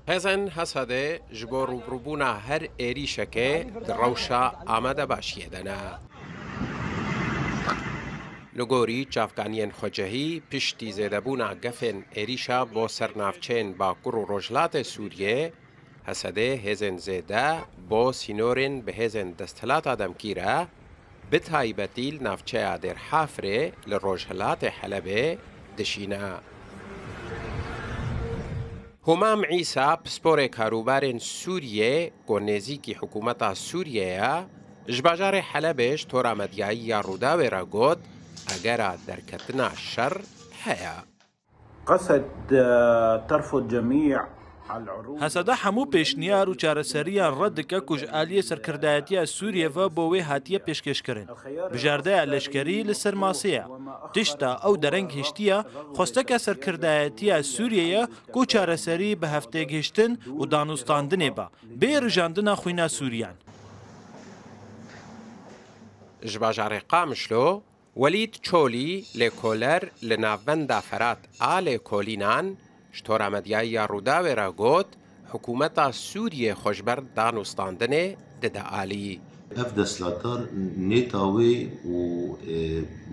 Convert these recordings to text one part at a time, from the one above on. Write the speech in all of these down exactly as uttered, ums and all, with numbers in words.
Hêzên Hesedê ji bo rûbirûbûna her êrîşekê di rewşa amadebaşiyê de ne. Li gorî çavkaniyên xwecihî, piştî zêdebûna gefên êrîşa bo ser navçeyên Bakur û Rojhilatê Sûriyê, Hesedê hêzên zêde bo sînorên bi hêzên desthilata demkî re, bi taybetî li navçeya Dêr Hafirê li rojhilatê Helebê dişîne. Humam Îsa, pisporê karûbarên Sûriyê ku nêzîkî hikûmeta Sûriyê ye, ji bajarê Helebê ji tora medyayî ya Rûdawê re got, egera derketina şer heye. قسد، آه، ترفض جميع العروض. Hesede hemû pêşniyar û çareseriyan red dike ku ji aliyê serkirdayetiya Sûriyê ve bo wê hatiye pêşkêşkirin. Bijardeya leşkerî li ser masê ye. Tişta ew dereng hiştiye, xwesteke serkirdayetiya Sûriyê ye ku çareserî bi hevtêgihiştin û danûstandinê be, bê rijandina xwîna Sûriyan. Ji bajarê Qamişlo, Welîd Çolî, lêkoler li navbenda Ferat a lêkolînan, ji tora medyayî ya Rûdawê re got, hikûmeta Sûriyê xwe ji ber danûstandinê dide alî. Ev desthilatdar nêta wê û, e,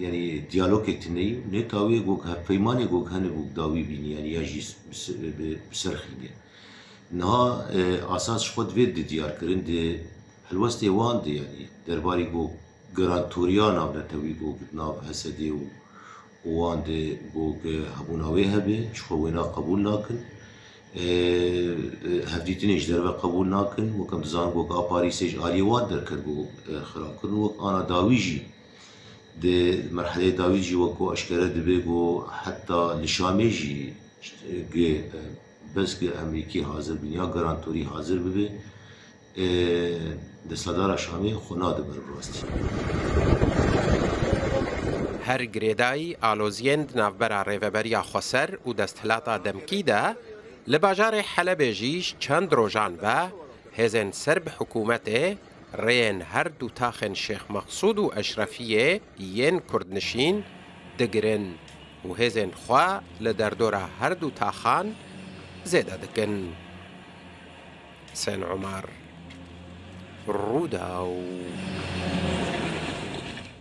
yanî diyalogê tune yî, nêta wê got hevpeymanê got hene got dawî bînî, yanî ya jî bi se-, bi, bi ser xînê. Niha, e, asas ji xwe divê di diyar kirin, di helwestê wan de, yanî derbarî got garantoriya navnetewî got di nav Hesedê û, û wan de got hebûna wê hebe, ji xwe wêna qebûl nakin. E, e, hevdîtinê ji derve qebûl nakin. Wek em dizanin got a Parîsê ji aliyê wan derket got, e, xirabkirin. Wek ana dawî jî, di merheleyê dawî jî wek ku eşkere dibe got heta li Şamê jî, e, gi, e, bes gi Amerîkî hazir bin ya garantorî hazir bibe, e, desthilatdara Şamê xwe nade ber rastî. Her girêdayî aloziyên di navbera Rêveberiya Xweser û desthilata demkî de li bajarê Helebê jî ji çend rojan ve hêzên ser bi hikûmetê rêyên her du taxên Şêx Meqsûd û Eşrefiyê yên kurdnişîn digirin û hêzên xwe li derdora her du taxan zêde dikin. Husên Omar, Rûdaw.